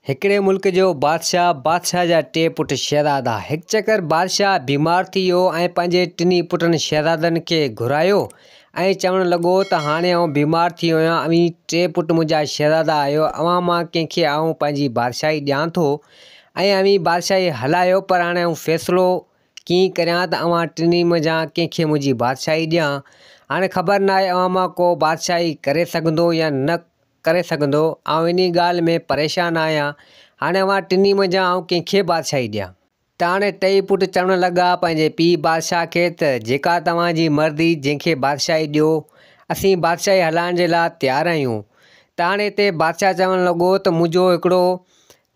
هڪڙي ملڪ جو بادشاهه، بادشاهه جا ٽي پٽ شهزادا. هڪ چڪر بادشاهه بيمار ٿي ويو ۽ پنهنجي ٽنهي پٽن شهزادن کي گهرايو ۽ چوڻ لڳو ته هاڻي آئون بيمار ٿي ويو آهيان، اوهين ٽي پٽ منهنجا شهزادا آهيو، اوهان مان ڪنهن کي آئون پنهنجي بادشاهي ڏيان ٿو ۽ اوهين بادشاهي هلايو، پر هاڻي آئون فيصلو ڪيئن ڪريان ته اوهان ٽنهي منجهان ڪنهن کي منهنجي بادشاهي ڏيان؟ هاڻي خبر ناهي اوهان مان ڪو بادشاهي ڪري سگهندو يا نه ڪري سگهندو، آئون انهي ڳالهه ۾ پريشان آهيان، هاڻي اوهان ٽنهي منجهان آئون ڪنهن کي بادشاهي ڏيان؟ ته هاڻي ٽئي پٽ چوڻ لڳا پنهنجي پيء بادشاهه کي ته جيڪا توهان جي مرضي، جنهن کي بادشاهي ڏيو، اسين بادشاهي هلائڻ جي لاء تيار آهيون. ته هاڻي هتي بادشاهه چوڻ لڳو ته منهنجو هڪڙو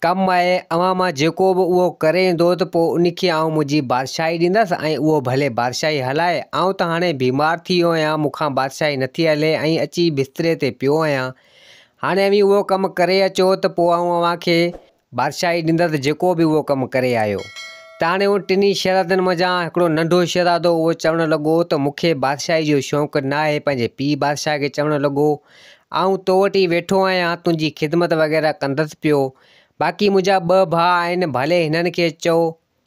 ڪم آهي، اوهان مان جيڪو به اهو ڪري ايندو ته پوء ان کي آئون منهنجي بادشاهي ڏيندس ۽ اهو ڀلي بادشاهي هلائي. آئون ته هاڻي بيمار ٿي ويو آهيان، مون کان بادشاهي نٿي هلي ۽ اچي بستري تي پيو آهيان. هاڻي اوهين اهو ڪم ڪري اچو ته پوء آئون اوهان کي بادشاهي ڏيندس، جيڪو به اهو ڪم ڪري آيو. ته هاڻي انهن ٽنهي شهزادن منجهان هڪڙو ننڍو شهزادو اهو چوڻ لڳو ته مون کي بادشاهي جو شوق ناهي، پنهنجي پيء بادشاهه کي چوڻ لڳو آئون تو وٽ ئي ويٺو آهيان، تنهنجي خدمت وغيره ڪندس پيو. باقي منهنجا ٻه ڀاء آهن، ڀلي هنن کي چئو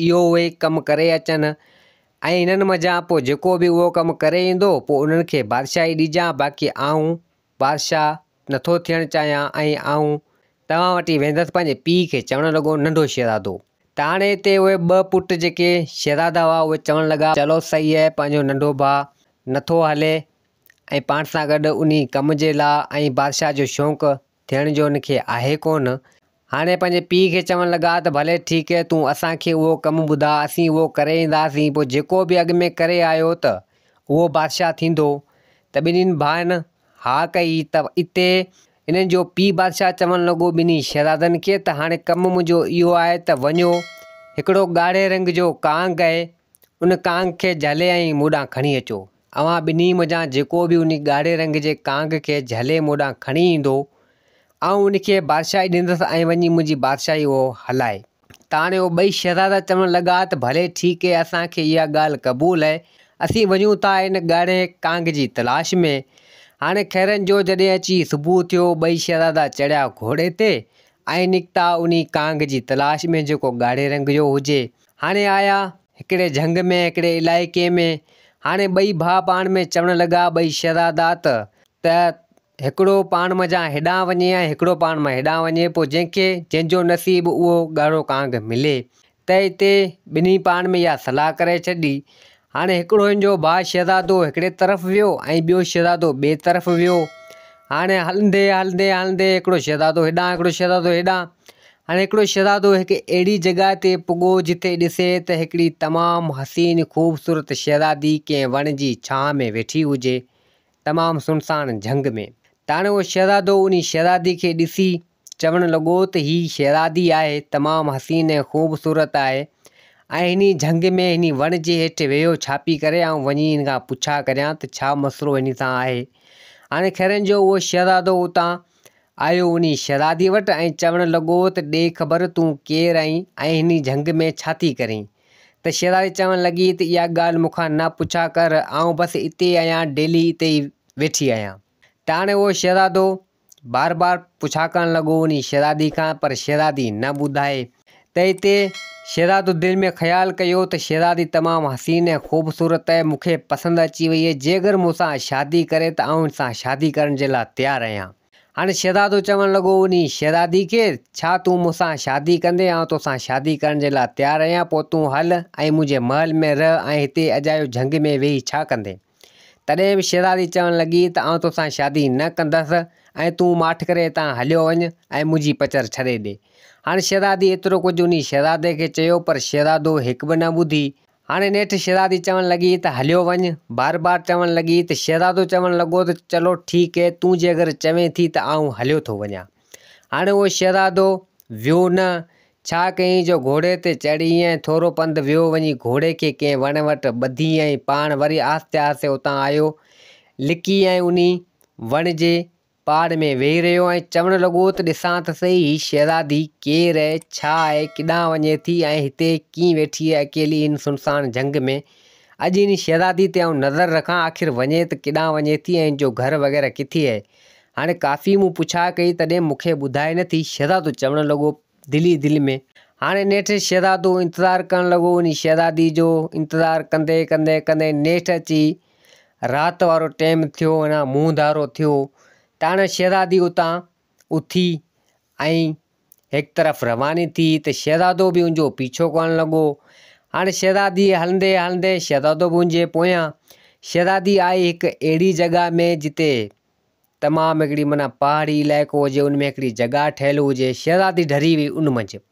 اهو اهي ڪم ڪري اچن ۽ هنن منجهان پوء جيڪو به اهو ڪم ڪري ايندو، پوء انهن کي بادشاهي ڏجان، باقي آئون بادشاهه نٿو ٿيڻ چاهيان ۽ آئون توهان وٽ ئي ويندس. پنهنجي پيء کي چوڻ لڳو ننڍو شهزادو. ته هاڻي هتي اهي ٻه پٽ جيڪي شهزادا هئا، اهي چوڻ لڳا. چلو صحيح آهي، پنهنجو ننڍو ڀاء نٿو هلي، ۽ پاڻ سان گڏ انهي ڪم جي لا ۽ بادشاهه جو شوق ٿيڻ جو ان کي آهي ڪونه. هاڻي پنهنجي پيء کي چوڻ لڳا ته ڀلي ٺيڪ اهي تون اسان کي اهو ڪم ٻڌاء اسين اهو ڪري اينداسين پوء جيڪو به اڳ ۾ ڪري آيو ته اهو بادشاهه ٿيندو ته ٻنهين ڀائن ها ڪئي ته اتي انهن جو پيء بادشاهه چوڻ لڳو ٻنهي شهزادن کي ته هاڻي ڪم منهنجو اهو آهي ته وڃو هڪڙو ڳاڙهي رنگ جو ڪانگ اهي ان ڪانگ کي جهلي ۽ مون ڏانهن کڻي اچو. اوهان ٻنهي منجهان جيڪو به انهي ڳاڙهي رنگ جي ڪانگ کي جهلي مون ڏانهن کڻي ايندو، آئون ان کي بادشاهي ڏيندس ۽ وڃي منهنجي بادشاهي اهو هلائي. ته هاڻي اهي ٻئي شهزادا چوڻ لڳا ته ڀلي ٺيڪ اهي اسان کي اها ڳالهه قبول اهي، اسين وڃون ٿا ان ڳاڙهي ڪانگ جي تلاش ۾. هاڻي خيرن جو جڏهن اچي صبح ٿيو، ٻئي شهزادا چڙهيا گهوڙي تي ۽ نڪتا انهي ڪانگ جي تلاش ۾ جيڪو ڳاڙهي رنگ جو هجي. هاڻي آيا هڪڙي جهنگ ۾ هڪڙي علائقي ۾. هاڻي ٻئي ڀاء پاڻ ۾ چوڻ لڳا ٻئي شهزادا ته ته هڪڙو پاڻ منجهان هيڏانهن وڃي ۽ هڪڙو پاڻ مان هيڏانهن وڃي پوء جنهن کي جنهن جو نصيب اهو ڳاڙهو ڪانگ ملي ته اتي ٻنهي پاڻ ۾ اها صلاح ڪري ڇڏي. هاڻي هڪڙو هن جو ڀاء شهزادو هڪڙي طرف ويو ۽ ٻيو شهزادو ٻئي طرف ويو. هاڻي هلندي هلندي هلندي هڪڙو شهزادو هيڏانهن هڪڙو شهزادو هيڏانهن. هاڻي هڪڙو شهزادو هڪ اهڙي جڳهه تي پڳو جتي ڏسي ته هڪڙي تمام حسين خوبصورت شهزادي ڪنهن وڻ جي ڇانهه ۾ ويٺي هجي تمام سنسان جهنگ ۾. ته هاڻي اهو شهزادو انهي شهزادي کي ڏسي چوڻ لڳو ته هي شهزادي آهي، تمام حسين ۽ خوبصورت آهي ۽ هني جهنگ ۾ هني وڻ جي هيٺ ويهيو ڇا پئي ڪري، آئون وڃي هن کان پڇا ڪريان ته ڇا مسئلو هني سان آهي. هاڻي خيرن جو اهو شهزادو اتان آيو انهي شهزادي وٽ ۽ چوڻ لڳو ته ڏي خبر تون ڪير آهين ۽ هني جهنگ ۾ ڇا ٿي ڪرين؟ ته شهزادي چوڻ لڳي ته اها ڳالهه مون کان نه پڇا ڪر، آئون بس اتي آهيان، ڊيلي اتي ئي ويٺي آهيان. ته هاڻي اهو شهزادو بار بار پڇا ڪرڻ لڳو انهي شهزادي کان پر شهزادي نه ٻڌائي ته اتي شهزادو دل ۾ خيال ڪيو ته شهزادي تمام حسين ۽ خوبصورت آهي مون کي پسند اچي وئي آهي جيڪر مون سان شادي ڪري ته آئون هن سان شادي ڪرڻ جي لاء تيار آهيان. هاڻي شهزادو چوڻ لڳو انهي شهزادي کي ڇا تون مون سان شادي ڪندين آئون توسان شادي ڪرڻ جي لاء تيار آهيان پوء تون هل ۽ منهنجي محل ۾ رهه ۽ هتي اجايو جهنگ ۾ ويهي ڇا ڪندين. تڏهن به شهزادي چوڻ لڳي ته آئون توسان شادي نه ڪندس ۽ تون ماٺ ڪري هتان هليو وڃ ۽ منهنجي پچر ڇڏي ڏي. هاڻي شهزادي ايترو ڪجهه انهي شهزادي کي چيو پر شهزادو هڪ به نه ٻڌي. هاڻي نيٺ شهزادي چوڻ لڳي ته هليو وڃ. بار بار چوڻ لڳي ته شهزادو چوڻ لڳو ته چلو ٺيڪ هي تون جي اگر چوين ٿي ته آئون هليو ٿو وڃان. هاڻي اهو شهزادو ويو نه، ڇا ڪيائين جو گهوڙي تي چڙهي ۽ ٿورو پنڌ ويو وڃي گهوڙي کي ڪنهن وڻ وٽ ٻڌي ۽ پاڻ وري آهستي آهستي اتان آيو لڪي ۽ انهي وڻ جي پاڙ ۾ ويهي رهيو ۽ چوڻ لڳو ته ڏسان ته سهي هي شهزادي ڪير اهي، ڇا آهي، ڪيڏانهن وڃي ٿي ۽ هتي ڪيئن ويٺي اهي اڪيلي هن سنسان جهنگ ۾، اڄ هن شهزادي تي آئون نظر رکان آخر وڃي ته ڪيڏانهن وڃي ٿي ۽ هن جو گهر وغيره ڪٿي اهي. هاڻي ڪافي مون پڇا ڪئي تڏهن مون کي ٻڌائي نه ٿي، شهزادو چوڻ لڳو. دل ئي دل ۾. هاڻي نيٺ شهزادو انتظار ڪرڻ لڳو انهي شهزادي جو انتظار ڪندي ڪندي ڪندي نيٺ اچي رات وارو ٽيم ٿيو اڃا منهن ڌارو ٿيو ته هاڻي شهزادي اتان اٿي ۽ هڪ طرف رواني ٿي ته شهزادو به ان جو پيڇو ڪرڻ لڳو. هاڻي شهزادي هلندي هلندي شهزادو به ان جي پويان. شهزادي آئي هڪ اهڙي جڳهه ۾ جتي تمام هڪڙي معنيٰ پهاڙي علائقو هجي ان ۾ هڪڙي جڳهه ٺهيل هجي شهزادي ڍري وئي ان منجهه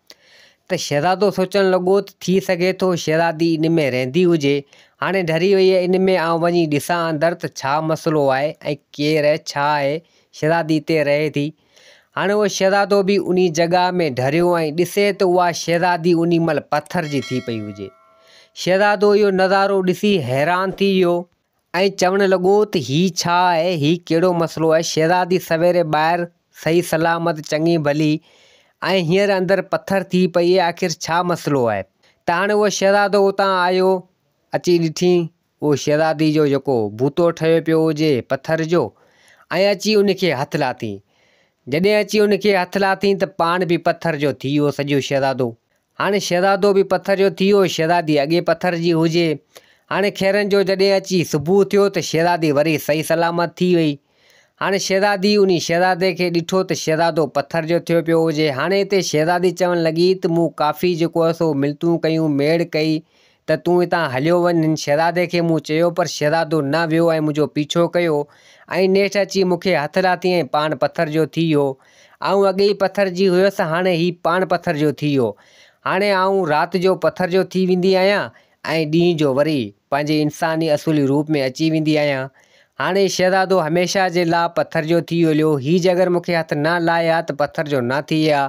ته شهزادو سوچڻ لڳو ته ٿي سگهي ٿو شهزادي ان ۾ رهندي هجي هاڻي ڍري وئي آهي ان ۾ آئون وڃي ڏسان اندر ته ڇا مسئلو آهي ۽ ڪير آهي ڇا آهي شهزادي هتي رهي ٿي هاڻي اهو شهزادو به انهي جڳهه ۾ ڍريو ۽ ڏسي ته اها شهزادي انهي مهل پٿر جي ٿي پئي هجي. شهزادو اهو نظارو ڏسي حيران ٿي ويو ۽ چوڻ لڳو ته هي ڇا آهي، هي ڪهڙو مسئلو آهي، شهزادي سويري ٻاهر صحيح سلامت چڱي ڀلي ۽ هينئر اندر پٿر ٿي پئي آهي، آخر ڇا مسئلو آهي؟ ته هاڻي اهو شهزادو اتان آيو، اچي ڏٺي اهو شهزادي جو جيڪو بوتو ٺهيو پيو هجي پٿر جو ۽ اچي ان کي هٿ لاٿين. جڏهن اچي ان کي هٿ لاٿين ته پاڻ به پٿر جو ٿي ويو سڄو شهزادو. هاڻي شهزادو به پٿر جو ٿي ويو، شهزادي اڳي پٿر جي هجي. هاڻي خيرن جو جڏهن اچي صبح ٿيو ته شهزادي وري صحيح سلامت ٿي وئي. هاڻي شهزادي انهي شهزادي کي ڏٺو ته شهزادو پٿر جو ٿيو پيو هجي. هاڻي هتي شهزادي چوڻ لڳي ته مون ڪافي جيڪو آهي سو ملتون ڪيون، ميڙ ڪئي ته تون هتان هليو وڃ. هن شهزادي کي مون چيو پر شهزادو نه ويو ۽ منهنجو پيڇو ڪيو ۽ نيٺ اچي مون کي هٿ لاتين ۽ پاڻ پٿر جو ٿي ويو. آئون اڳي ئي پٿر جي هيس هاڻي هي پاڻ پٿر جو ٿي ويو. هاڻي آئون رات جو پٿر جو ٿي ويندي آهيان ۽ ڏينهن جو وري پنهنجي انساني اصولي روپ ۾ اچي ويندي آهيان. هاڻي شهزادو هميشه جي لا پٿر جو ٿي هليو. هي جي اگر مون کي هٿ نه لائي ها ته پٿر جو نه ٿئي ها.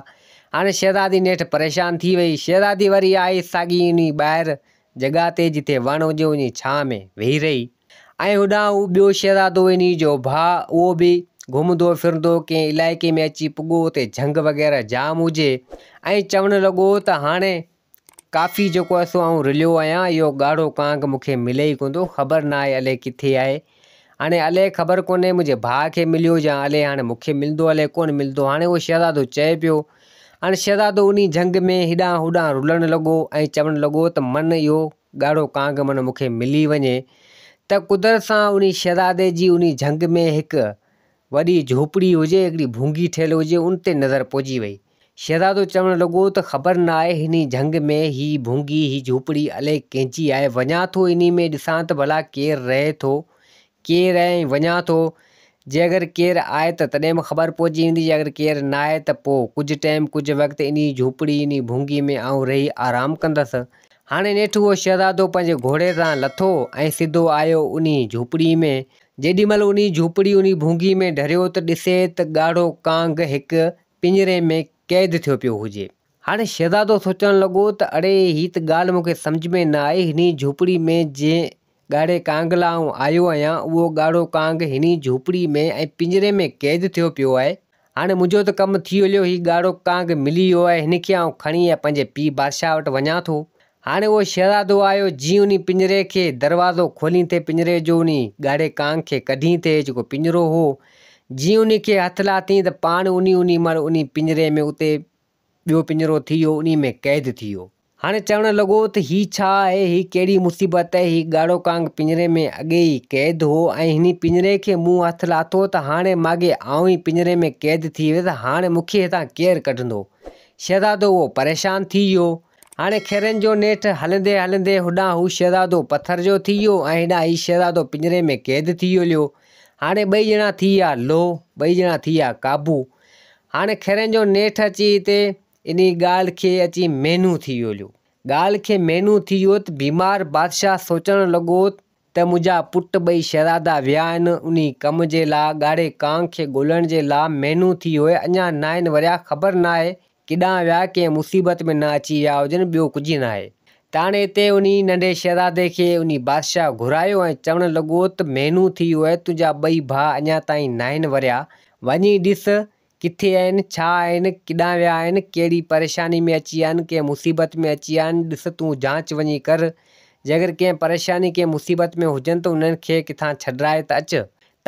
هاڻي شهزادي نيٺ پريشان ٿي وئي. شهزادي وري آئي ساڳي انهي ٻاهر جڳهه تي جتي وڻ هجي انهي ڇانء ۾ ويهي رهي. ۽ هوڏانهن هو ٻيو شهزادو انهي جو ڀاء اهو به گهمندو ڦرندو ڪنهن علائقي ۾ اچي پڳو اتي جهنگ وغيره جام هجي ۽ چوڻ لڳو ته هاڻي ڪافي جيڪو آهي سو آئون رليو آهيان اهو ڳاڙهو ڪانگ مون کي ملي ئي ڪونه ٿو خبر نه آهي الائي ڪٿي آهي هاڻي الائي خبر ڪونهي منهنجي ڀاء کي مليو يا الائي هاڻي مون کي ملندو الائي ڪونه ملندو هاڻي اهو شهزادو چئي پيو هاڻي شهزادو انهي جهنگ ۾ هيڏانهن هوڏانهن رلڻ لڳو ۽ چوڻ لڳو ته من اهو ڳاڙهو ڪانگ من مون کي ملي وڃي ته قدرت سان انهي شهزادي جي انهي جهنگ ۾ هڪ وڏي جهوپڙي هجي، هڪڙي ڀونگي ٺهيل هجي، ان تي نظر پئجي وئي. شهزادو چوڻ لڳو ته خبر نه آهي هني جهنگ ۾ هي ڀونگي، هي جهوپڙي الائي ڪنهن جي آهي، وڃان ٿو انهي ۾ ڏسان ته ڀلا ڪير رهي ٿو، ڪير آهي ۽ وڃان ٿو، جي اگر ڪير آهي ته تڏهن به خبر پئجي ويندي، جي اگر ڪير نه آهي ته پوء ڪجهه ٽائيم، ڪجهه وقت انهي جهوپڙي، انهي ڀونگي ۾ آئون رهي آرام ڪندس. هاڻي نيٺ اهو شهزادو پنهنجي گهوڙي تان لٿو ۽ سڌو آيو انهي جهوپڙي ۾. جيڏي مهل انهي جهوپڙي انهي ڀونگي ۾ ڍريو ته ڏسي ته ڳاڙهو ڪانگ هڪ پڃري ۾ قيد ٿيو پيو هجي. هاڻي شهزادو سوچڻ لڳو ته اڙي هي ته ڳالهه مون کي سمجهه ۾ نه آئي هني جهوپڙي ۾ جنهن ڳاڙهي ڪانگ لاء آئون آيو آهيان اهو ڳاڙهو ڪانگ هني جهوپڙي ۾ ۽ پڃري ۾ قيد ٿيو پيو آهي. هاڻي منهنجو ته ڪم ٿي هليو، هي ڳاڙهو ڪانگ ملي ويو آهي، هن کي آئون کڻي ۽ پنهنجي پيء بادشاهه وٽ وڃان ٿو. هاڻي اهو شهزادو آيو، جيئن انهي پڃري کي دروازو کولين ٿي پڃري جو انهي ڳاڙهي ڪانگ کي ڪڍين ٿي جيڪو پڃرو هو، جيئن انهي کي هٿ لاتين ته پاڻ انهي انهي مهل انهي پڃري ۾ اتي ٻيو پڃرو ٿي ويو، انهي ۾ قيد ٿي ويو. هاڻي چوڻ لڳو ته هي ڇا آهي، هي ڪهڙي مصيبت آهي، هي ڳاڙهو ڪانگ پڃري ۾ اڳي ئي قيد هو ۽ هني پڃري کي مون هٿ لاٿو ته هاڻي ماڳهين آئون ئي پڃري ۾ قيد ٿي ويس، هاڻي مون کي هتان ڪير ڪڍندو؟ شهزادو اهو پريشان ٿي ويو. هاڻي خيرن جو نيٺ هلندي هلندي هوڏانهن هو شهزادو پٿر جو ٿي ويو ۽ هيڏانهن هي شهزادو پڃري ۾ قيد ٿي هليو. هاڻي ٻئي ڄڻا ٿي ويا لوهه، ٻئي ڄڻا ٿي ويا قابو. هاڻي خيرن جو نيٺ اچي هتي انهيء ڳالهه کي اچي مهينو ٿي ويو هليو. ڳالهه کي مهينو ٿي ويو ته بيمار بادشاهه سوچڻ لڳو ته منهنجا پٽ ٻئي شهزادا ويا آهن انهي ڪم جي لا ڳاڙهي ڪانگ کي ڳولڻ جي لا مهينو ٿي ويو آهي اڃا ناهن وريا خبر ناهي ڪيڏانهن ويا ڪنهن مصيبت ۾ نه اچي ويا هجن ٻيو ڪجهه ناهي. تاڻي هتي انهي ننڍي شهزادي کي انهي بادشاهه گهرايو ۽ چوڻ لڳو ته مهينو ٿي ويو آهي تنهنجا ٻئي ڀاء اڃا تائين ناهن وريا وڃي ڏس ڪٿي آهن، ڇا آهن، ڪيڏانهن ويا آهن، ڪهڙي پريشاني ۾ اچي ويا آهن، ڪنهن مصيبت ۾ اچي ويا آهن، ڏس تون جانچ وڃي ڪر، جي اگر ڪنهن پريشاني ڪنهن مصيبت ۾ هجن ته انهن کي ڪٿان ڇڏرائي ته اچ.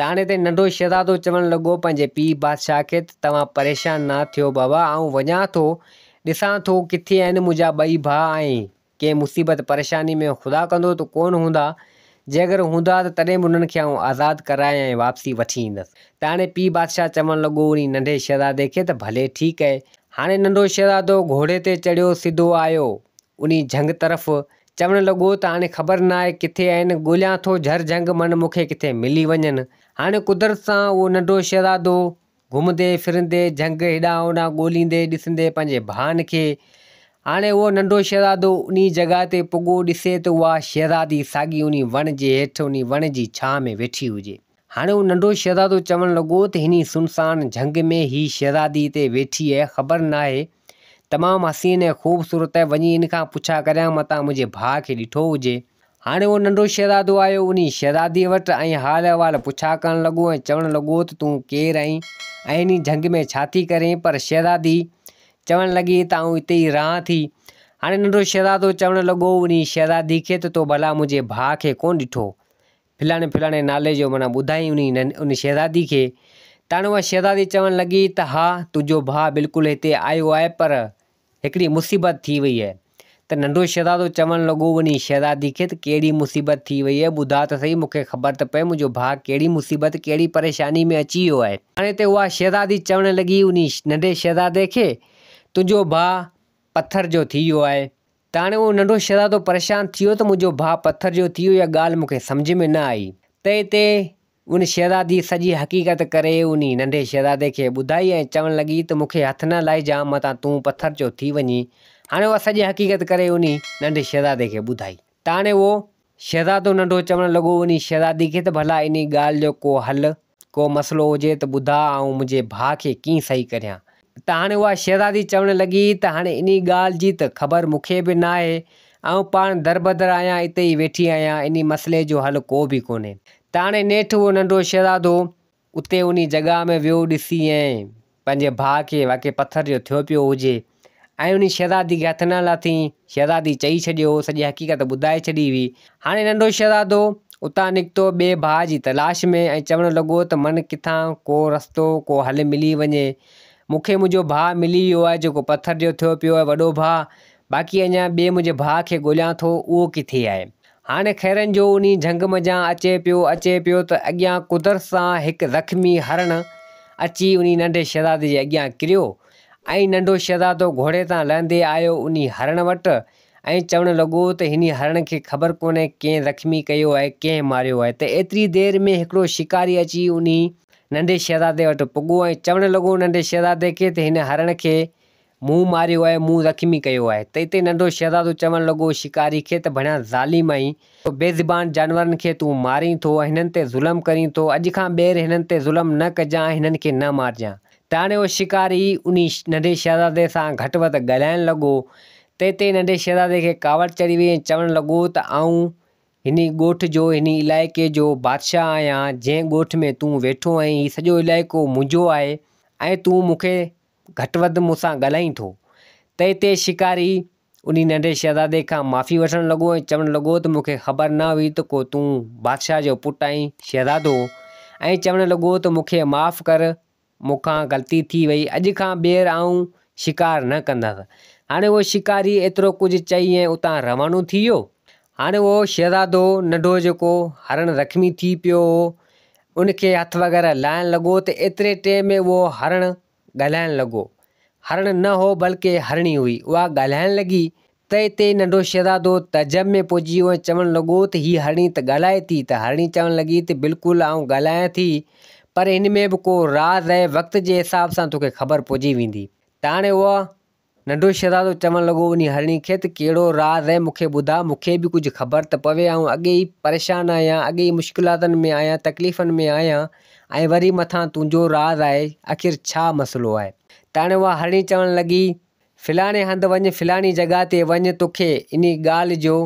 تاڻي تي ننڍو شهزادو چوڻ لڳو پنهنجي پيء بادشاهه کي ته توهان پريشان نه ٿيو بابا، آئون وڃان ٿو ڏسان ٿو ڪٿي آهن منهنجا ٻئي ڀاء ۽ ڪنهن مصيبت پريشاني ۾ خدا ڪندو ته ڪونه هوندا، جي اگر هوندا ته تڏهن به انهن کي آئون آزاد ڪرائي ۽ واپسي وٺي ايندس. ته هاڻي پيء بادشاهه چوڻ لڳو انهي ننڍي شهزادي کي ته ڀلي ٺيڪ اهي. هاڻي ننڍو شهزادو گهوڙي تي چڙهيو سڌو آيو انهي جهنگ طرف، چوڻ لڳو ته هاڻي خبر ناهي ڪٿي آهن، ڳوليان ٿو جهر جهنگ من مون کي ڪٿي ملي وڃن. هاڻي قدرت سان اهو ننڍو شهزادو گهمندي ڦرندي جهنگ هيڏانهن هوڏانهن ڳوليندي ڏسندي پنهنجي ڀائن کي. هاڻي اهو ننڍو شهزادو انهي جڳهه تي پڳو ڏسي ته اها شهزادي ساڳي انهي وڻ جي هيٺ انهي وڻ جي ڇانهه ۾ ويٺي هجي. هاڻي اهو ننڍو شهزادو چوڻ لڳو ته هني سنسان جهنگ ۾ هي شهزادي هتي ويٺي اهي خبر ناهي تمام حسين ۽ خوبصورت اهي وڃي ان کان پڇا ڪريان متان منهنجي ڀاء کي ڏٺو هجي. هاڻي اهو ننڍو شهزادو آيو انهي شهزاديء وٽ ۽ حال احوال پڇا ڪرڻ لڳو ۽ چوڻ لڳو ته تون ڪير آهين ۽ انهي جهنگ ۾ ڇا ٿي ڪرين؟ پر شهزادي چوڻ لڳي ته آئون اتي ئي رهان ٿي. هاڻي ننڍو شهزادو چوڻ لڳو انهي شهزادي کي ته تو ڀلا منهنجي ڀاء کي ڪونه ڏٺو؟ فلاڻي فلاڻي نالي جو معنيٰ ٻڌائين انهي ان شهزادي کي. ته هاڻي اها شهزادي چوڻ لڳي ته ها تنهنجو ڀاء بلڪل هتي آيو آهي پر هڪڙي مصيبت ٿي وئي آهي ته ننڍو شهزادو چوڻ لڳو وڃي شهزادي کي ته ڪهڙي مصيبت ٿي وئي آهي ٻڌاء ته سهي مون کي خبر ته پئي منهنجو ڀاء ڪهڙي مصيبت ڪهڙي پريشاني ۾ اچي ويو آهي. هاڻي ته اها شهزادي چوڻ لڳي انهي ننڍي شهزادي کي تنهنجو ڀاء پٿر جو ٿي ويو آهي ته هاڻي اهو ننڍو شهزادو پريشان ٿي ويو ته منهنجو ڀاء پٿر جو ٿي ويو اها ڳالهه مون کي سمجهه ۾ نه آئي ته هتي ان شهزادي سڄي حقيقت ڪري انهي ننڍي شهزادي کي ٻڌائي ۽ چوڻ لڳي ته مون کي هٿ نه لائجان متان تون پٿر جو ٿي وڃين. هاڻي اها سڄي حقيقت ڪري انهي ننڍي شهزادي کي ٻڌائي. ته هاڻي اهو شهزادو ننڍو چوڻ لڳو انهي شهزادي کي ته ڀلا انهي ڳالهه جو ڪو حل، ڪو مسئلو هجي ته ٻڌاء آئون منهنجي ڀاء کي ڪيئن صحيح ڪريان. ته هاڻي اها شهزادي چوڻ لڳي ته هاڻي انهي ڳالهه جي ته خبر مون کي به ناهي، آئون پاڻ دربدر آهيان اتي ئي ويٺي آهيان، انهي مسئلي جو حل ڪو به ڪونهي. ته هاڻي نيٺ اهو ننڍو شهزادو اتي انهي جڳهه ۾ ويو ڏسي ۽ پنهنجي ڀاء کي واقعي پٿر جو ٿيو پيو هجي ۽ انهي شهزادي کي هٿ نه لاٿئين. شهزادي چئي ڇڏيو هو، سڄي حقيقت ٻڌائي ڇڏي هئي. هاڻي ننڍو شهزادو اتان نڪتو ٻئي ڀاء جي تلاش ۾ ۽ چوڻ لڳو ته من ڪٿان ڪو رستو، ڪو حل ملي وڃي. مون کي منهنجو ڀاء ملي ويو آهي جيڪو پٿر جو ٿيو پيو آهي وڏو ڀاء، باقي اڃا ٻئي منهنجي ڀاء کي ڳوليان ٿو، اهو ڪٿي آهي؟ هاڻي خيرن جو انهي جهنگ منجهان اچي پيو، اچي پيو ته اڳيان قدرت سان هڪ زخمي هرڻ اچي انهي ننڍي شهزادي جي اڳيان ڪريو ۽ ننڍو شهزادو گهوڙي تان لهندي آيو انهي هرڻ وٽ ۽ چوڻ لڳو ته هني هرڻ کي خبر ڪونهي ڪنهن زخمي ڪيو آهي، ڪنهن ماريو آهي ته ايتري دير ۾ هڪڙو شڪاري اچي انهي ننڍي شهزادي وٽ پڳو ۽ چوڻ لڳو ننڍي شهزادي کي ته هن هرڻ کي مون ماريو آهي، مون زخمي ڪيو آهي. ته اتي ننڍو شهزادو چوڻ لڳو شڪاري کي ته ڀڻيا ظالم آهين، بي زبان جانورن کي تون مارين ٿو ۽ هنن تي ظلم ڪرين ٿو، اڄ کان ٻيهر هنن تي ظلم نه ڪجان ۽ هنن کي نه مارجان. ته هاڻي اهو شڪاري انهي ننڍي شهزادي سان گهٽ وڌ ڳالهائڻ لڳو. ته اتي ننڍي شهزادي کي ڪاوڙ چڙهي وئي ۽ چوڻ لڳو ته آئون هني ڳوٺ جو، هني علائقي جو بادشاهه آهيان، جنهن ڳوٺ ۾ تون ويٺو آهين، هي سڄو علائقو منهنجو آهي ۽ تون مون کي گهٽ وڌ مون سان ڳالهائين ٿو. تنهن تي شڪاري انهي ننڍي شهزادي کان معافي وٺڻ لڳو ۽ چوڻ لڳو ته مون کي خبر نه هئي ته ڪو تون بادشاهه جو پٽ آهين شهزادو ۽ چوڻ لڳو ته مون کي معاف ڪر مون کان غلطي ٿي وئي اڄ کان ٻيهر آئون شڪار نه ڪندس. هاڻي اهو شڪاري ايترو ڪجهه چئي ۽ اتان روانو ٿي ويو. هاڻي اهو شهزادو ننڍو جيڪو هرڻ زخمي ٿي پيو هو ان کي هٿ وغيره لائڻ لڳو ته ايتري ٽيم ۾ اهو هرڻ ڳالهائڻ لڳو. هرڻ نه هو بلڪه هرڻي هئي. اها ڳالهائڻ لڳي ته اتي ننڍو شهزادو تعجب ۾ پئجي ويو ۽ چوڻ لڳو ته هي هرڻي ته ڳالهائي ٿي ته هرڻي چوڻ لڳي ته بلڪل آئون ڳالهايان ٿي پر هن ۾ به ڪو راز آهي وقت جي حساب سان توکي خبر پئجي ويندي ته هاڻي اها ننڍو شهزادو چوڻ لڳو انهي هرڻي کي ته ڪهڙو راز آهي مون کي ٻڌاء مون کي به ڪجهه خبر ته پوي آئون اڳي ئي پريشان آهيان اڳي ئي مشڪلاتن ۾ آهيان تڪليفن ۾ آهيان ۽ وري مٿان تنهنجو راز آهي آخر ڇا مسئلو آهي ته هاڻي اها هرڻي چوڻ لڳي فلاڻي هنڌ وڃ فلاڻي جڳهه تي وڃ توکي انهي ڳالهه جو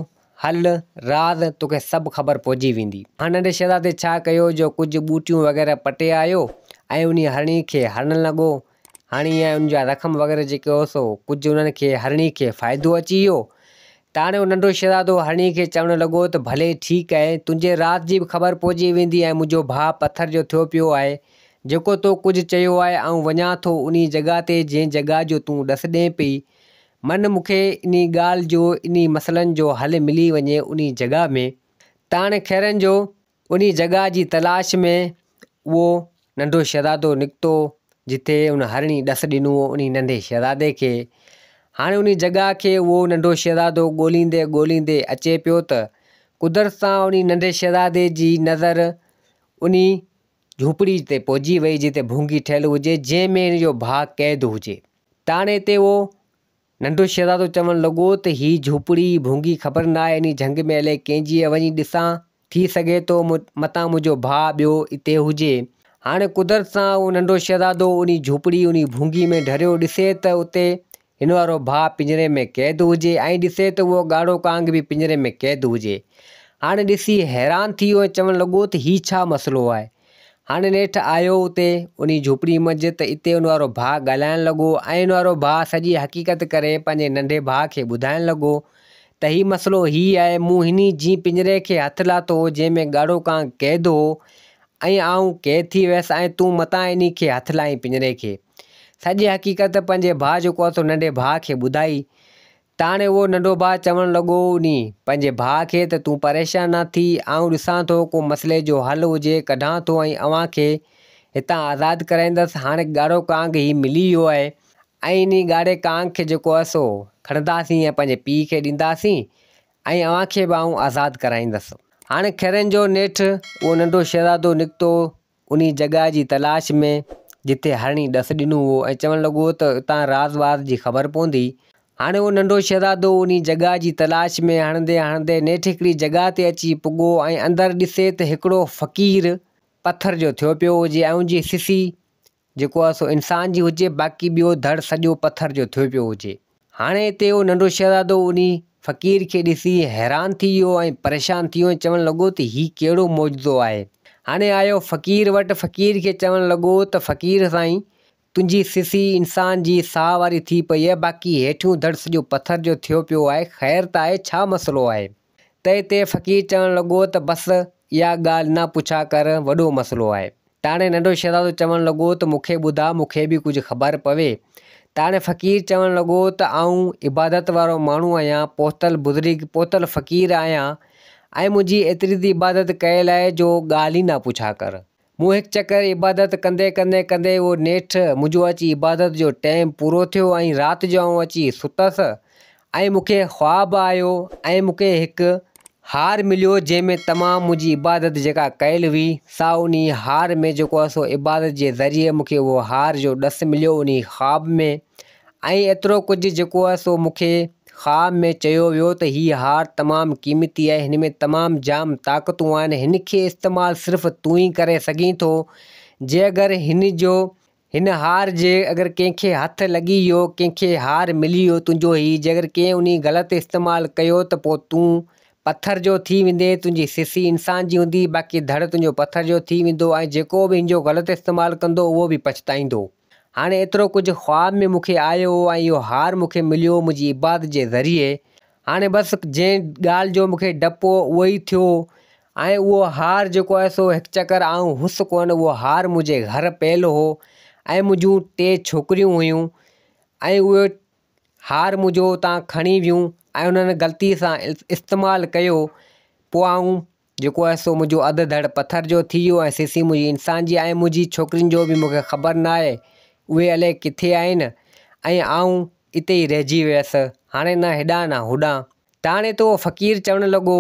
حل راز توکي سڀ خبر پئجي ويندي. هاڻ ننڍي شهزادي ڇا ڪيو جو ڪجهه ٻوٽيون وغيره پٽي آيو ۽ انهي هرڻي کي هڻڻ لڳو هاڻي ائين ان جا زخم وغيره جيڪي هو سو ڪجهه انهن کي هرڻي کي فائدو اچي ويو ته هاڻي اهو ننڍو شهزادو هرڻي کي چوڻ لڳو ته ڀلي ٺيڪ آهي تنهنجي راز جي به خبر پئجي ويندي ۽ منهنجو ڀاء پٿر جو ٿيو پيو آهي جيڪو تو ڪجهه چيو آهي آئون وڃان ٿو انهي جڳهه تي جنهن جڳهه جو تون ڏس ڏين پئي من مون کي انهي ڳالهه جو انهي مسئلن جو حل ملي وڃي انهي جڳهه ۾. ته هاڻي خيرن جو انهي جڳهه جي تلاش ۾ اهو ننڍو شهزادو نڪتو جتي ان هرڻي ڏس ڏنو هو انهي ننڍي شهزادي کي. هاڻي انهي جڳهه کي اهو ننڍو شهزادو ڳوليندي ڳوليندي اچي پيو ته قدرت سان انهي ننڍي شهزادي جي نظر انهي جهوپڙي تي پهچي وئي جتي ڀونگي ٺهيل هجي جنهن ۾ هن جو ڀاء قيد هجي. ته هاڻي هتي اهو ننڍو شهزادو چوڻ لڳو ته هي جهوپڙي ڀونگي خبر ناهي انهي جهنگ ۾ الائي ڪنهن جي آهي وڃي ڏسان ٿي سگهي ٿو متان منهنجو ڀاء ٻيو اتي هجي. هاڻي قدرت سان اهو ننڍو شهزادو انهي جهوپڙي انهي ڀونگي ۾ ڍريو ڏسي ته اتي هن وارو ڀاء پڃري ۾ قيد هجي ۽ ڏسي ته اهو ڳاڙهو ڪانگ به پڃري ۾ قيد هجي. هاڻي ڏسي حيران ٿي ويو ۽ چوڻ لڳو ته هي ڇا مسئلو آهي؟ هاڻي نيٺ آيو اتي انهي جهوپڙي منجهه ته اتي ان وارو ڀاء ڳالهائڻ لڳو ۽ ان وارو ڀاء سڄي حقيقت ڪري پنهنجي ننڍي ڀاء کي ٻڌائڻ لڳو ته هي مسئلو هي آهي مون هني جين پڃري کي هٿ لاتو هو جنهن ۾ ڳاڙهو ڪانگ قيد هو ۽ آئون قيد ٿي ويس ۽ تون متان انهي کي هٿ لائين پڃري کي. سڄي حقيقت پنهنجي ڀاء جيڪو آهي سو ننڍي ڀاء کي ٻڌائي تاڻي اهو ننڍو ڀاء چوڻ لڳو انهي پنهنجي ڀاء کي ته تون پريشان نه ٿي، آئون ڏسان ٿو ڪو مسئلي جو حل هجي ڪڍان ٿو ۽ اوهان کي هتان آزاد ڪرائيندس، هاڻي ڳاڙهو ڪانگ هي ملي ويو آهي ۽ انهي ڳاڙهي ڪانگ کي جيڪو آهي سو کڻنداسين ۽ پنهنجي پيء کي ڏينداسين ۽ اوهان کي به آئون آزاد ڪرائيندس. هاڻي خيرن جو نيٺ اهو ننڍو شهزادو نڪتو انهي جڳهه جي تلاش ۾ جتي هرڻي ڏس ڏنو هو ۽ چوڻ لڳو ته اتان راز واز جي خبر پوندي. هاڻي اهو ننڍو شهزادو انهي جڳهه جي تلاش ۾ هڻندي هڻندي نيٺ هڪڙي جڳهه تي اچي پڳو ۽ اندر ڏسي ته هڪڙو فقير پٿر جو ٿيو پيو هجي ۽ ان جي سسي جيڪو آهي سو انسان جي هجي باقي ٻيو ڌڙ سڄو پٿر جو ٿيو پيو هجي. هاڻي هتي اهو ننڍو شهزادو انهي فقير کي ڏسي حيران ٿي ويو ۽ پريشان ٿي ويو ۽ چوڻ لڳو ته هي ڪهڙو معجزو آهي. هاڻي آيو فقير وٽ فقير کي چوڻ لڳو ته فقير سائين تنهنجي سسي انسان جي ساهه واري ٿي پئي آهي باقي هيٺيون ڌڙ سڄو پٿر جو ٿيو پيو آهي خير ته آهي ڇا مسئلو آهي. تنهن تي فقير چوڻ لڳو ته بس اها ڳالهه نه پڇا ڪر وڏو مسئلو آهي. تاڻي ننڍو شهزادو چوڻ لڳو ته مون کي ٻڌاء مون کي به ڪجهه خبر پوي. تاڻي فقير چوڻ لڳو ته آئون عبادت وارو ماڻهو آهيان، پهتل بزرگ، پهتل فقير آهيان ۽ منهنجي ايتري ته عبادت ڪيل آهي جو ڳالهه ئي نه پڇا ڪر. مون هڪ چڪر عبادت ڪندي ڪندي ڪندي اهو نيٺ منهنجو اچي عبادت جو ٽيم پورو ٿيو ۽ رات جو آئون اچي ستس ۽ مون کي خواب آيو ۽ مون کي هڪ هار مليو جنهن ۾ تمام منهنجي عبادت جيڪا ڪيل هئي سا انهي هار ۾ جيڪو آهي سو عبادت جي ذريعي مون کي اهو هار جو ڏس مليو انهي خواب ۾ ۽ ايترو ڪجهه جيڪو آهي سو مون کي خواب ۾ چيو ويو ته هي هار تمام قيمتي آهي هن ۾ تمام جام طاقتون آهن هن کي استعمال صرف تون ئي ڪري سگهين ٿو جي اگر هن جو هن هار جي اگر ڪنهن کي هٿ لڳي ويو، ڪنهن کي هار ملي ويو تنهنجو هي، جي اگر ڪنهن انهي غلط استعمال ڪيو ته پوء تون پٿر جو ٿي ويندين، تنهنجي سسي انسان جي هوندي، باقي ڌڙ تنهنجو پٿر جو ٿي ويندو ۽ جيڪو به هن جو غلط استعمال ڪندو اهو به پڇتائيندو. هاڻي ايترو ڪجهه خواب ۾ مون کي آيو هو ۽ اهو هار مون کي مليو منهنجي عبادت جي ذريعي. هاڻي بس جنهن ڳالهه جو مون کي ڊپ هو اهو ئي ٿيو ۽ اهو هار جيڪو آهي سو هڪ چڪر آئون هئس ڪونه اهو هار منهنجي گهر پيل هو ۽ منهنجون ٽي ڇوڪريون هيون ۽ اهو هار منهنجو اتان کڻي ويون ۽ انهن غلطي سان استعمال ڪيو پوء آئون جيڪو آهي سو منهنجو اڌ ڌڙ پٿر جو ٿي ويو ۽ سسي منهنجي انسان جي ۽ منهنجي ڇوڪرين جو به مون کي خبر نه آهي اهي الائي ڪٿي آهن ۽ آئون اتي ئي رهجي ويس هاڻي نه هيڏانهن نه هوڏانهن تاڻي ته اهو فقير چوڻ لڳو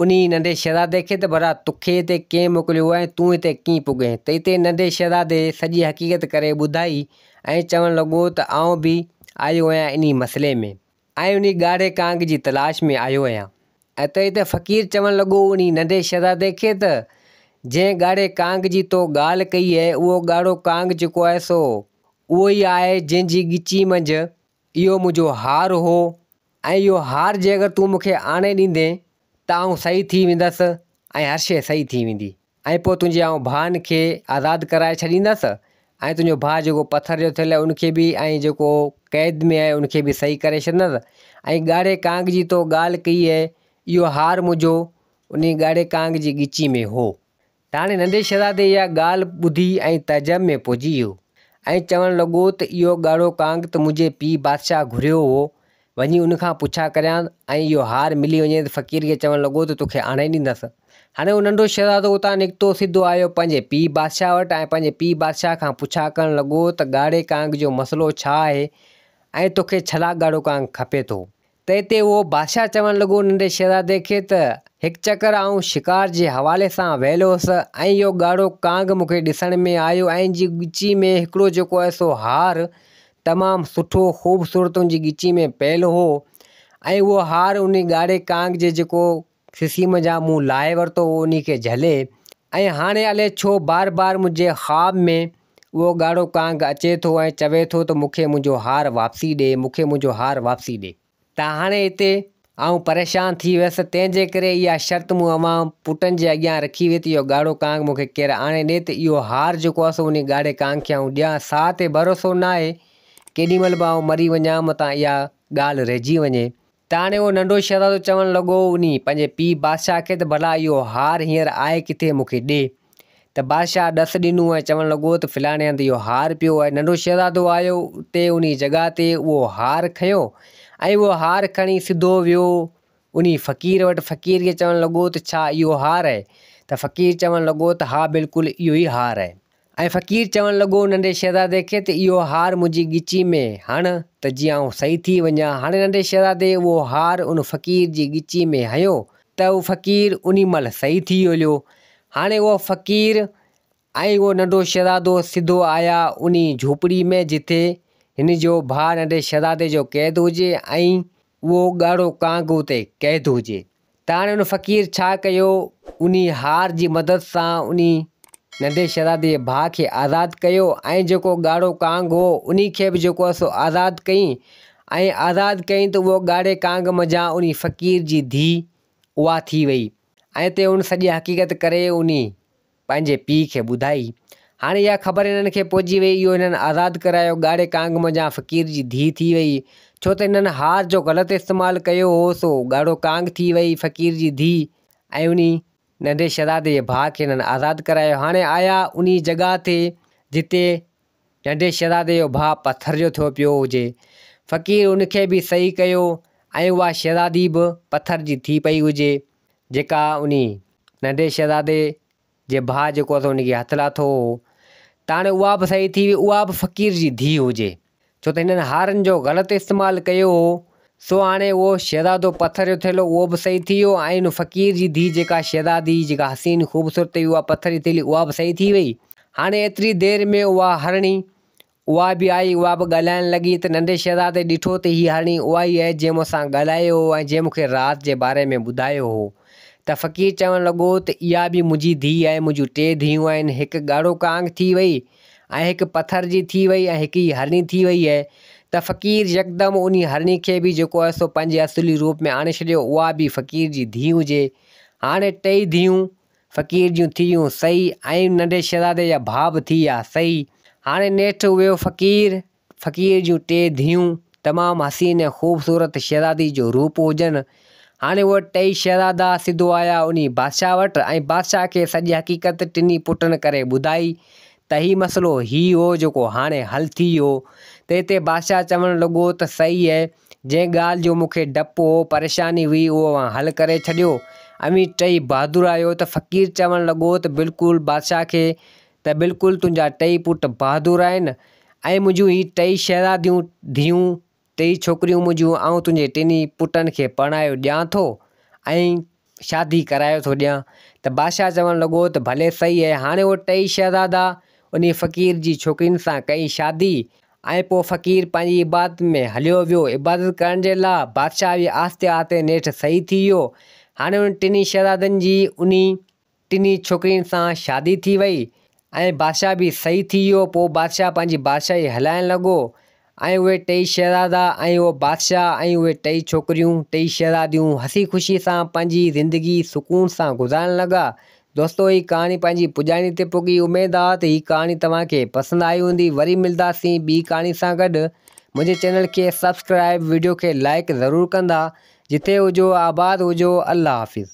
انهي ننڍي شهزادي کي ته ڀلا توکي هتي ڪنهن موڪليو ۽ تون هتي ڪيئن پڳين؟ ته اتي ننڍي شهزادي سڄي حقيقت ڪري ٻڌائي ۽ چوڻ لڳو ته آئون به آيو آهيان انهي مسئلي ۾ ۽ انهي ڳاڙهي ڪانگ جي تلاش ۾ آيو آهيان. ۽ ته اتي فقير چوڻ لڳو انهي ننڍي شهزادي کي ته جنهن ڳاڙهي ڪانگ جي تو ڳالهه ڪئي اهي اهو ڳاڙهو ڪانگ جيڪو آهي سو اهو ئي آهي جنهن جي ڳچي منجهه اهو منهنجو هار هو ۽ اهو هار جي اگر تون مون کي آڻي ڏيندين ته آئون صحيح ٿي ويندس ۽ هر شيء صحيح ٿي ويندي ۽ پوء تنهنجي آئون ڀائن کي آزاد ڪرائي ڇڏيندس ۽ تنهنجو ڀاء جيڪو پٿر جو ٿيل آهي ان کي به ۽ جيڪو قيد ۾ آهي ان کي به صحيح ڪري ڇڏيندس ۽ ڳاڙهي ڪانگ جي تو ڳالهه ڪئي آهي اهو هار منهنجو انهي ڳاڙهي ڪانگ جي ڳچي ۾ هو. ته هاڻي ننڍي شهزادي اها ڳالهه ٻڌي ۽ تعجب ۾ پئجي ويو ۽ چوڻ لڳو ته اهو ڳاڙهو ڪانگ ته منهنجي پيء بادشاهه گهريو هو وڃي ان کان پڇا ڪريان ۽ اهو هار ملي وڃي ته فقير کي چوڻ لڳو ته توکي آڻي ڏيندس. هاڻي اهو ننڍو شهزادو اتان نڪتو سڌو آيو پنهنجي پيء بادشاهه وٽ ۽ پنهنجي پيء بادشاهه کان پڇا ڪرڻ لڳو ته ڳاڙهي ڪانگ جو مسئلو ڇا آهي ۽ توکي ڇلا ڳاڙهو ڪانگ کپي ٿو؟ تنهن تي اهو بادشاهه چوڻ لڳو ننڍي شهزادي کي ته هڪ چڪر آئون شڪار جي حوالي سان ويل هوس ۽ اهو ڳاڙهو ڪانگ مون کي ڏسڻ ۾ آيو ۽ ان جي ڳچي ۾ هڪڙو جيڪو آهي سو هار تمام سٺو خوبصورت ان جي ڳچي ۾ پيل هو ۽ اهو هار انهي ڳاڙهي ڪانگ جي جيڪو سسي منجهان مون لاهي ورتو هو انهي کي جهلي ۽ هاڻي الائي ڇو بار بار منهنجي خواب ۾ اهو ڳاڙهو ڪانگ اچي ٿو ۽ چوي ٿو ته مون کي منهنجو هار واپسي ڏي مون کي منهنجو هار واپسي ڏي. ته هاڻي هتي آئون پريشان ٿي ويس، تنهن جي ڪري اها شرط مون اوهان پٽن جي اڳيان رکي هئي ته اهو ڳاڙهو ڪانگ مون کي ڪير آڻي ڏي ته اهو هار جيڪو آهي سو انهي ڳاڙهي ڪانگ کي آئون ڏيان. ساهه تي ڀروسو ناهي، ڪيڏي مهل به آئون مري وڃان متان اها ڳالهه رهجي وڃي. ته هاڻي اهو ننڍو شهزادو چوڻ لڳو انهي پنهنجي پيء بادشاهه کي ته ڀلا اهو هار هينئر آهي ڪٿي مون کي ڏي. ته بادشاهه ڏس ڏنو ۽ چوڻ لڳو ته فلاڻي هنڌ اهو هار پيو آهي. ننڍو شهزادو آيو اتي انهي جڳهه تي اهو هار کنيو ۽ اهو هار کڻي سڌو ويو انهي فقير وٽ. فقير کي چوڻ لڳو ته ڇا اهو هار آهي؟ ته فقير چوڻ لڳو ته ها بلڪل اهو ئي هار آهي. ۽ فقير چوڻ لڳو ننڍي شهزادي کي ته اهو هار منهنجي ڳچي ۾ هڻ ته جيئن آئون صحيح ٿي وڃان. هاڻي ننڍي شهزادي اهو هار ان فقير جي ڳچي ۾ هنيو ته اهو فقير انهي مهل صحيح ٿي هليو. هاڻي اهو فقير ۽ اهو ننڍو شهزادو سڌو آيا انهي جهوپڙي ۾ جتي هن جو ڀاء ننڍي شهزادي جو قيد هجي ۽ اهو ڳاڙهو ڪانگ اتي قيد هجي. ته هاڻي ان فقير ڇا ڪيو انهي هار جي مدد سان انهي ننڍي شهزادي جي ڀاء کي آزاد ڪيو ۽ جيڪو ڳاڙهو ڪانگ هو انهي کي به جيڪو آهي سو آزاد ڪيائين ۽ آزاد ڪيائين ته اهو ڳاڙهي ڪانگ منجهان انهي فقير جي ڌيء اها ٿي وئي. ۽ تي هن سڄي حقيقت ڪري انهي پنهنجي پيء کي ٻڌائي. هاڻي اها خبر هنن کي پهچي وئي، اهو هنن آزاد ڪرايو، ڳاڙهي ڪانگ منجهان فقير جي ڌيء ٿي وئي، ڇو ته هنن هار جو غلط استعمال ڪيو هو، سو ڳاڙهو ڪانگ ٿي وئي فقير جي ڌيء ۽ انهي ننڍي شهزادي جي ڀاء کي هنن آزاد ڪرايو. هاڻي آيا انهي جڳهه تي جتي ننڍي شهزادي جو ڀاء پٿر جو ٿيو پيو هجي. فقير ان کي به صحيح ڪيو ۽ اها شهزادي به پٿر جي ٿي پئي هجي، جيڪا انهي ننڍي شهزادي جي ڀاء جيڪو آهي سو ان کي هٿ لاٿو هو. ته هاڻي اها به صحيح ٿي وئي، اها به فقير جي ڌيء هجي. ڇو ته هنن هارن جو غلط استعمال ڪيو هو، سو هاڻي اهو شهزادو پٿر جو ٿيل هو، اهو به صحيح ٿي ويو ۽ ان فقير جي ڌيء جيڪا شهزادي جيڪا حسين خوبصورت هئي اها پٿر جي ٿيل هئي اها به صحيح ٿي وئي. هاڻي ايتري دير ۾ اها هرڻي اها به آئي اها به ڳالهائڻ لڳي ته ننڍي شهزادي ڏٺو ته هي هرڻي اها ئي آهي جنهن مون سان ڳالهايو هو ۽ جنهن مون کي راز جي باري ۾ ٻڌايو هو ته فقير چوڻ لڳو ته اها به منهنجي ڌيء آهي منهنجون ٽي ڌيئون آهن هڪ ڳاڙهو ڪانگ ٿي وئي ۽ هڪ پٿر جي ٿي وئي ۽ هڪ هي هرڻي ٿي وئي اهي ته فقير يڪدم انهي هرڻي کي به جيڪو آهي سو پنهنجي اصلي روپ ۾ آڻي ڇڏيو اها به فقير جي ڌيء هجي هاڻي ٽئي ڌيئون فقير جون ٿي ويون صحيح ۽ ننڍي شهزادي جا ڀاء به ٿي ويا صحيح هاڻي نيٺ ويو فقير فقير جون ٽي ڌيئون تمام حسين ۽ خوبصورت شهزادي جو روپ هجن. هاڻي اهي ٽئي شهزادا سڌو آيا انهي بادشاهه وٽ ۽ بادشاهه کي سڄي حقيقت ٽنهي پٽن ڪري ٻڌائي ته هي مسئلو هي هو جيڪو هاڻي حل ٿي ويو. تنهن تي بادشاهه چوڻ لڳو ته صحيح اهي جنهن ڳالهه جو مون کي ڊپ هو پريشاني هئي اهو اوهان حل ڪري ڇڏيو. اوهين ٽئي بهادر آهيو ته فقير چوڻ لڳو ته بلڪل بادشاهه کي ته بلڪل تنهنجا ٽئي پٽ بهادر آهن ۽ منهنجون هي ٽئي شهزاديون ڌيئون، ٽئي ڇوڪريون منهنجون آئون تنهنجي ٽنهي پٽن کي پرڻايو ڏيان ٿو ۽ شادي ڪرايو ٿو ڏيان. ته بادشاهه چوڻ لڳو ته ڀلي سهي آهي. هاڻي اهي ٽئي شهزادا انهي فقير جي ڇوڪرين سان ڪئي شادي ۽ پوء فقير پنهنجي عبادت ۾ هليو ويو. عبادت ڪرڻ جي لاء بادشاهه به آهستي آهستي نيٺ صحيح ٿي ويو. هاڻي انهن ٽنهي شهزادن جي انهي ٽنهي ڇوڪرين سان شادي ٿي وئي ۽ بادشاهه به صحيح ٿي ويو. پوء بادشاهه پنهنجي بادشاهي هلائڻ لڳو ۽ اهي ٽيئي شهزادا ۽ اهو بادشاهه ۽ اهي ٽيئي ڇوڪريون، ٽيئي شهزاديون هسي خوشي سان پنهنجي زندگي سڪون سان گذارڻ لڳا. دوستو هي ڪهاڻي پنهنجي پڄاڻي تي پڳي اميد آ ته هي ڪهاڻي توهان کي پسند آئي هوندي. وري ملداسين ٻي ڪهاڻي سان گڏ. منهنجي چينل کي سبسڪرائب وڊيو کي لائيڪ ضرور ڪندا. جتي هجو آباد هجو الله حافظ.